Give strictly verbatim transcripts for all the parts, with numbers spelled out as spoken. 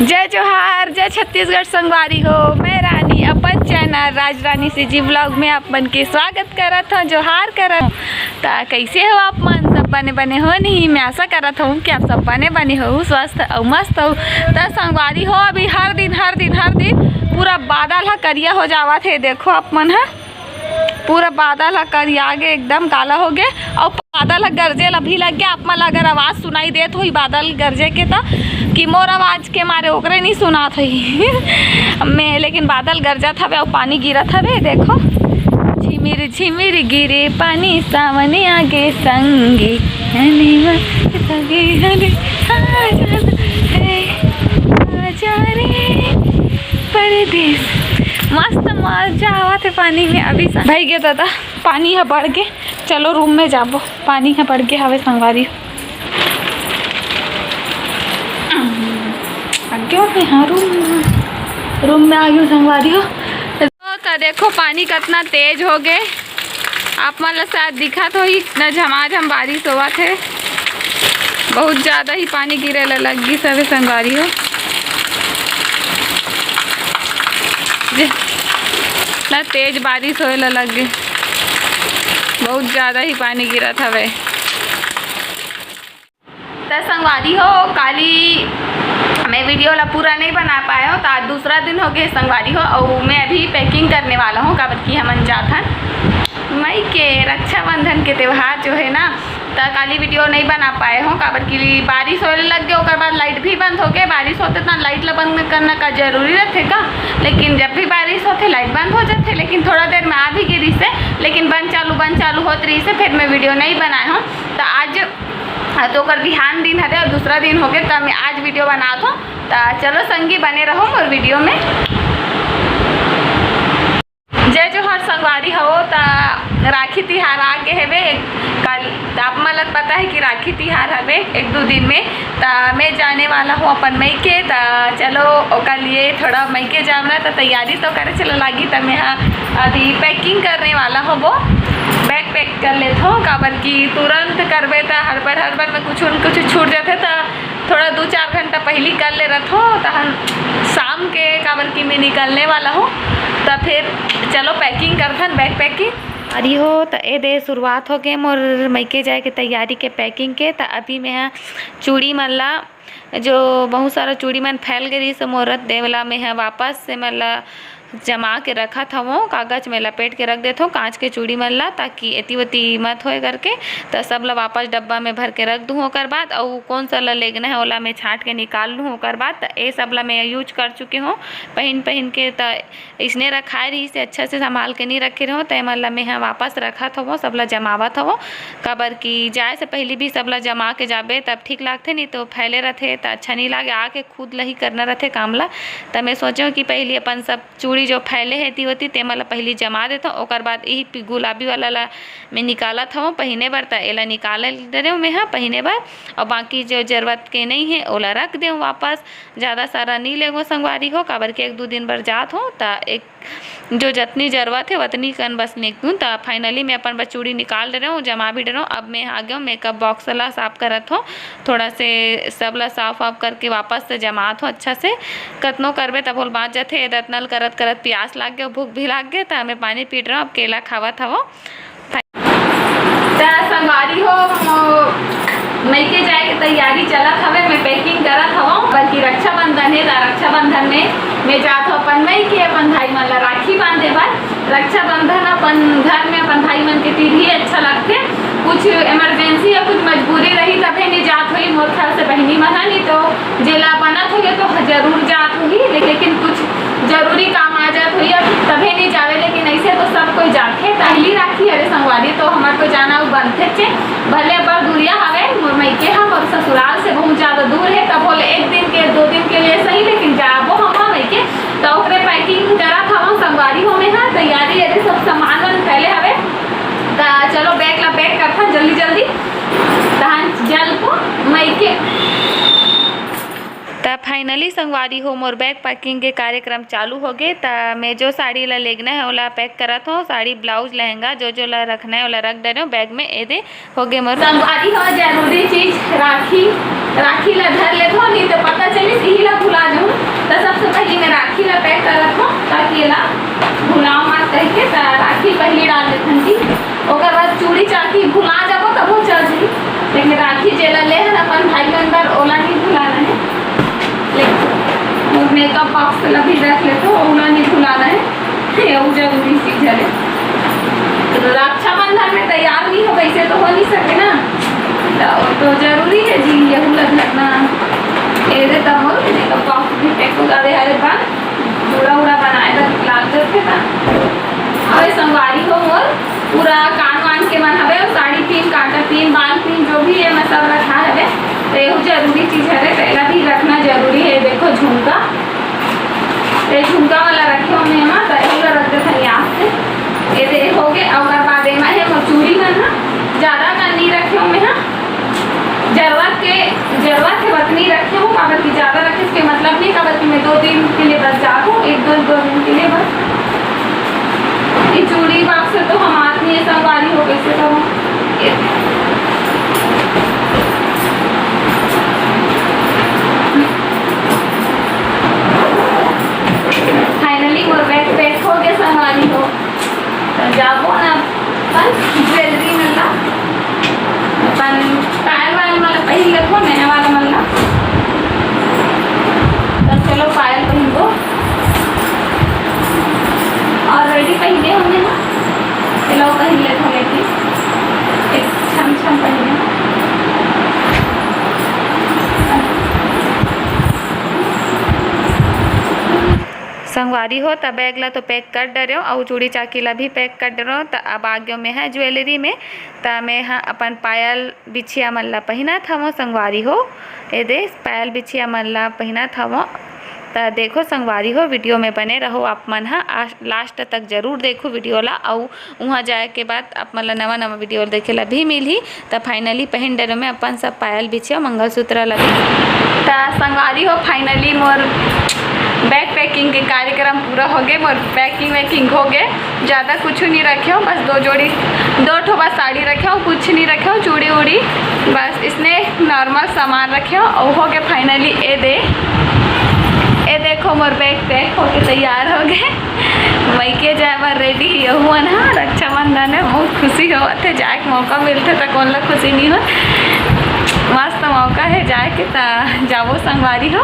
जय जोहार, जय छत्तीसगढ़ संगवारी हो। मैं रानी अपन चैनल राज रानी सीजी ब्लॉग में आप मन के स्वागत करत हूँ, जोहार करत हूँ। त कैसे हो आप मन? सब बने बने हो नहीं? मैं आशा करत हूँ कि आप सब बने बने हो, स्वस्थ अउ मस्त हो। त संगवारी हो, अभी हर दिन हर दिन हर दिन पूरा बादल ह करिया हो जावत हे। देखो आप मन ह, पूरा बादल ह करिया गे, एकदम काला हो गे। अउ बादल ह गरजे ला भी लग गे। आप मन ला अगर आवाज सुनाई देत होही बादल गरजे के, त कि मोर आवाज के मारे ओकरे नहीं सुनात होही। मैं, लेकिन बादल गरजत हवे अउ पानी गिरत हवे। देखो, झिमिर झिमिर गिरे पानी, सावन आगे संगी, हनी मा संगी हनी, आ जाना है, आ जा रे परदेस। मस्त मजा आवत हे पानी में। अभी सा-, भाई गे दादा, पानी ह बढ़ गे। चलो रूम में जाबो, पानी ह बढ़ गे हवे संगवारी। आ गयो मैं, हाँ, रूम, रूम में आ गयो संगवारी हो। तो, तो देखो पानी कितना तेज हो गए, आप मन ला शायद दिखत होही, इतना झमाझम बारिश होवत हे। बहुत ज्यादा ही पानी गिरे ला लग गिस हवे संगवारी हो। जे, इतना तेज बारिश होए ला लग गे, बहुत ज्यादा ही पानी गिरत हवे। त संगवारी हो, काली मैं वीडियो ला पूरा नहीं बना पाए हूँ, त आज दूसरा दिन हो गए संगवारी हो, अउ मैं अभी पैकिंग करने वाला हूँ, काबर कि हमन जाथन मइके। रक्षाबंधन के त्योहार जो है ना, त काली वीडियो नहीं बना पाए हूँ, काबर कि बारिश होए लग गए, ओकर बाद लाइट भी बंद हो गए। बारिश होते त लाइट ला बंद करना का जरूरी रहते का? लेकिन जब भी बारिश होते लाइट बंद हो जाते, लेकिन थोड़ा देर में आ भी गई रही से, लेकिन बंद चालू बंद चालू होत रही से, फिर मैं वीडियो नहीं बनाए हूँ। त आज हाँ, तो ओकर बिहान दिन हरे अउ दूसरा दिन होगे, त मैं आज वीडियो बनात हूँ। त चलो संगी बने रहो मोर वीडियो में। जय जोहार संगवारी हो, त राखी तिहार आ गे हेवे। कल त आप मन ल पता है कि राखी तिहार हवे एक दो दिन में। त मैं जाने वाला हूँ अपन मइके। त चलो ओकर लिए थोड़ा मइके जावना त तैयारी तो करे चला लागी। त मैं ह अभी पैकिंग करने वाला हूँ, वो बैग पैक कर लेत हूँ, काबर कि तुरंत करबे त हड़बड़ हड़बड़ में कुछ न कुछ छूट जाथे। त थोड़ा दू चार घंटा पहली कर ले रहत हूँ, तहन शाम के, काबर कि मैं निकलने वाला हूँ। त फिर चलो पैकिंग करथन, बैग पैकिंग। अरे हो, त ए दे शुरुआत हो गए मोर मइके जाए के तैयारी के, पैकिंग के। त अभी मैं ह चूड़ी मन ला, जो बहुत सारा चूड़ी मन फैल गए रहिस मोर रथ देवला, मैं ह वापस से मन ला जमा के रखत हवों, कागज में लपेट के रख देथों कांच के चूड़ी मन ला, ताकि एती ओती मत होए करके। त सब ला वापस डब्बा में भर के रख दूँ। ओकर बाद अउ कौन सा ला लेगना है, ओला मैं छांट के निकाल लूँ। ओकर बाद त ए सब ला मैं यूज कर चुके हूँ पहिन पहिन के। त इसने रखाए रहिस हे, अच्छा से संभाल के नहीं रखे रहों, त एमन ला मैं ह वापस रखत हवों, सब ला जमावत हवों, काबर कि जाए से पहली भी सब ला जमा के जाबे तब ठीक लागथे, नहीं तो फैले रहथे त अच्छा नहीं लागे। आके खुद ला ही करना रहथे काम ला। त मैं सोचेंव कि पहली अपन सब चूड़ी जो फैले हे एती ओती, तेमन ला पहली जमा देथों, ओकर बाद इही पि-, गुलाबी वाला ला मैं निकालत हवों पहिने बर, त एला निकाल डरेंव मैं ह पहिने बर, अउ बाकी जो जरूरत के नहीं हे ओला रख देंव वापस। ज़्यादा सारा नहीं लेगों संगवारी हो, काबर कि एक दू दिन बर जात हों, त एक जो जतनी जरूरत हे वतनी कन बस निकलूँ। त finally मैं अपन बर चूड़ी निकाल डरेंव, जमा भी डरेंव। अब मैं आ गेंव मेकअप बॉक्स ला साफ करत हों, थोड़ा से सब ला साफ वाफ करके वापस से जमात हों अच्छा से। कतनो करबे तब होल बाँच जाथे। ए दतनल करत करत पियास लाग गे, भूख भी लाग गे, त मैं पानी पी डरेंव, अब केला खावत हवों। त संगवारी हो, हम मइके जाए के तैयारी चलत हवे, मैं पैकिंग करत हवों, बल्कि रक्षाबंधन हे, त रक्षाबंधन में मैं जात हूँ अपन मइके, अपन भाई मन ला राखी बांधे बर। रक्षाबंधन अपन घर में अपन भाई मन के तीर ही अच्छा लगथे। कुछ इमरजेंसी या कुछ मजबूरी रही तभे नहीं जात होही, मोर ख्याल से बहिनी मन ह, नहीं तो जेला बनत होही तो जरूर जात होही, लेकिन कुछ जरूरी काम आ जात होही, अब तभे नहीं जावे, लेकिन ऐसे तो सब कोई जाथे। पहली राखी हरे संगवारी, तो हमर तो जाना उ बनथे चे, भले अब्बड़ दूरिया हवे, मोर मइके ह मोर ससुराल से बहुत ज्यादा दूर हे, तब होले एक दिन के, दो दिन के लिए सही, लेकिन जाबो हम मइके। तो ओकरे पैकिंग करत हवं संगवारी हो, मैं ह तैयारी, यदि सब सामान मन फैले हवे, त चलो बैग ला पैक करथन जल्दी जल्दी, तहन जल्द को मइके। त finally संगवारी हो, मोर बैग पैकिंग के कार्यक्रम चालू हो गे। त मैं जो साड़ी ला लेगना है, ओला पैक करत हूँ। साड़ी, ब्लाउज, लहंगा, जो जो ला रखना है, ओला रख डरे हूँ बैग में। ए दे हो गे मोर। संगवारी हो, जरूरी चीज राखी, राखी ला धर लेत हूँ, नहीं तो पता चलिस इही ला भुला जाऊँ। बॉक्स ला भी रख लेथो, ओला नहीं भुलाना है, ये वो जरूरी चीज है। तो रक्षाबंधन में तैयार नहीं हो, वैसे तो हो नहीं सके ना, तो, तो जरूरी है जी, ये हुला धरना। ये दे तब मोर मेकअप बॉक्स भी पैक हो जावे, हरे बन पूरा उड़ा बनाए बर लाग जथे ना। अरे संगवारी हो मोर, पूरा कान वान के मन हवे, साड़ी पिन, कांटा पिन, बाल पिन, जो भी है मैं सब रखा हवे। तो ये जरूरी चीज हवे, तेला भी रखना जरूरी है। देखो झुमका, ये झुमका वाला रखे हो मैं मा, तो ये रख देथन यहाँ से। ये दे हो गए, और बाद एमा है मोर चूड़ी मन हा, ज्यादा का नहीं रखे हो मैं हा। जरूरत के, जरूरत के बस नहीं रखे हो, काबर कि ज्यादा रखे के मतलब नहीं, काबर कि मैं दो दिन के लिए बस जाबो, एक दो, दो दिन के लिए बस। ये चूड़ी बॉक्स से तो हम आदमी है, संगवारी हो, कैसे करूँ? ये फाइनली मोर बैग पैक हो गया, संगवारी हो। तो जाबो ना अपन ज्वेलरी मन ला, अपन पायल वायल मन ला पहिन लेथो, नया वाला मन ला। तो चलो पायल पहिनबो, already पहिने होंगे ना, चलो पहिन लेथो, लेकिन एक छम छम पहिने। संगवारी हो, त बैग ला तो पैक कर डरेव अउ चूड़ी चाकी ला भी पैक कर डरेव। त अब आ गेव मैं ह ज्वेलरी में। त मैं ह अपन पायल बिछिया मन ला पहिनत हवं संगवारी हो। ए दे पायल बिछिया मन ला पहिनत हवं। त देखो संगवारी हो, वीडियो में बने रहो आप मन ह, आ, लास्ट तक जरूर देखो वीडियो ला। अउ उहाँ जाए के बाद आप मन ला नवा नवा वीडियो देखे ला भी मिलही। त फाइनली पहिन डरेव मैं अपन सब पायल बिछिया मंगलसूत्र ला भी। त संगवारी हो, फाइनली मोर बैग पैकिंग के कार्यक्रम पूरा हो गए। मोर पैकिंग वैकिंग हो गए, ज़्यादा कुछ नहीं रखे हो, बस दो जोड़ी, दो ठो बस साड़ी रखे हो, कुछ नहीं रखे हो, चूड़ी उड़ी, बस इसने नॉर्मल सामान रखे हो। और हो गए फाइनली, ए दे, ए देखो मोर बैग पैक होके तैयार हो गए। मइके जाए बर रेडी ही हूँ ना, रक्षाबंधन है, बहुत खुशी होवत है, जाए के मौका मिलथे त कौन ला खुशी नहीं हो। मस्त मौका है जाए के, त जाबो संगवारी हो।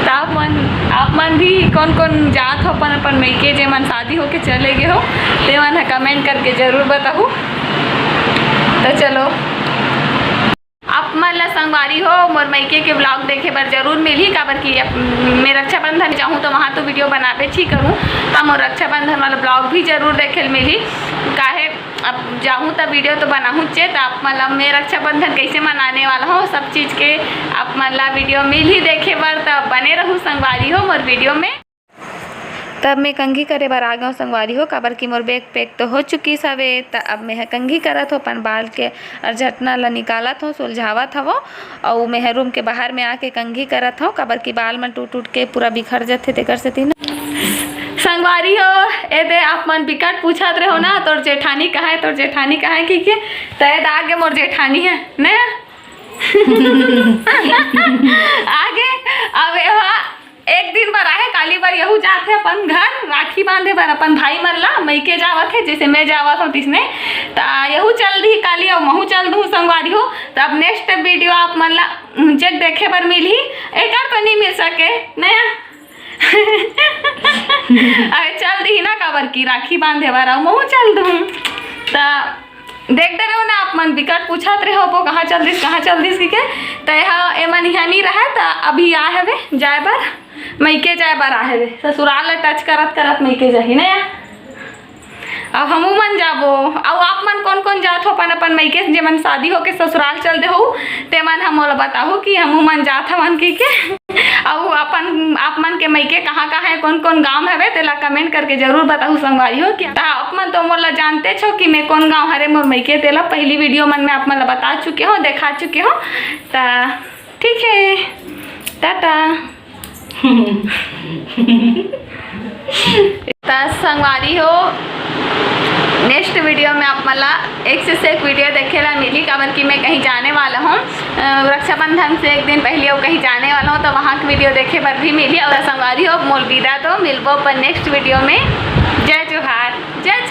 त आप मन, आप मन भी कौन कौन जात हो अपन अपन मइके, जे मन शादी होके चले गए हो, ते मन ह कमेंट करके जरूर बताहू। त चलो, आप मन ला संगवारी हो मोर मइके के ब्लॉग देखे बर जरूर मिलही, काबर कि अप-, मैं रक्षाबंधन जाहूँ तो वहाँ तो वीडियो बनाबेच ही करूँ, त मोर रक्षाबंधन वाला ब्लॉग भी जरूर देखे ल मिलही। काहे अब जाहूँ त वीडियो तो बनाहूँचे, त आप मन ला मैं रक्षाबंधन कैसे मनाने वाला हूँ, सब चीज़ के आप मन ला वीडियो मिलही देखे बर, त बने रहू संगवारी हो मोर वीडियो में। तब मैं कंघी करे बर आ गऊँ संगवारी हो, काबर कि मोर बैग पैक तो हो चुकिस हवे। त अब मैं ह कंघी करत हो, अपन बाल के अरझटना ला निकालत हो, सुलझावत हवो, अउ मैं ह रूम के बाहर में आके कंघी करत हो, काबर कि बाल मन टूट टूट के पूरा बिखर जथे, तेकर सेती ना। संगवारी हो, ए दे आप मन बिकट पूछत रहो ना, तोर जेठानी कहाँ है, तोर जेठानी कहाँ है, कि के? त ए दे आगे मोर जेठानी है, ने? आगे, अब एहा एक दिन बर आहे, काली बर यहू जात हे अपन घर राखी बांधे बर, अपन भाई मन ला मइके जावत हे, जैसे मैं जावत हूँ तिसने। त यहू चल दी काली, अउ महू चल दू संगवारी हो। त अब नेक्स्ट वीडियो आप मन ला चेक देखे बर मिलही, एकर तो नहीं मिल सके नया। अरे चल दी ना, काबर की राखी बांधे बर अउ महू चल दू। त देख डरे हो ना, आप मन बिकट पूछत रहे हो, "वो कहाँ चल दिस, कहाँ चल दिस?" कि के। त एहा, एमन इहाँ नहीं रहे, त अभी आ हवे जाए बर, मइके जाए बर आ हवे। ससुराल ला टच करत करत मइके जाही ना। अब हमू मन जाबो। अउ आप मन कौन कौन जात हो अपन अपन मइके, जेमन शादी होके ससुराल चल दे हो, तेमन ह मोला बताहू कि हमू मन जात हवन कि के। अउ अपन, आप मन के मइके कहाँ कहाँ है, कौन कौन गांव हवे, तेला कमेंट करके जरूर बताहू संगवारी हो। क्या त आप मन तो मोला जानते छो कि मैं कौन गांव हरे मोर मइके, तेला पहली वीडियो मन में आप मन ला बता चुके हो, देखा चुके हो। त ठीक है, टाटा। त संगवारी हो, नेक्स्ट वीडियो में आप मन ला एक से एक वीडियो देखे ला मिली, काबर कि मैं कहीं जाने वाला हूँ। अ, रक्षाबंधन से एक दिन पहले वो कहीं जाने वाला हूँ, तो वहाँ की वीडियो देखे बर भी मिली। अउ संगवारी हो, मोल विदा तो मिलबो अपन नेक्स्ट वीडियो में। जय जोहार, जय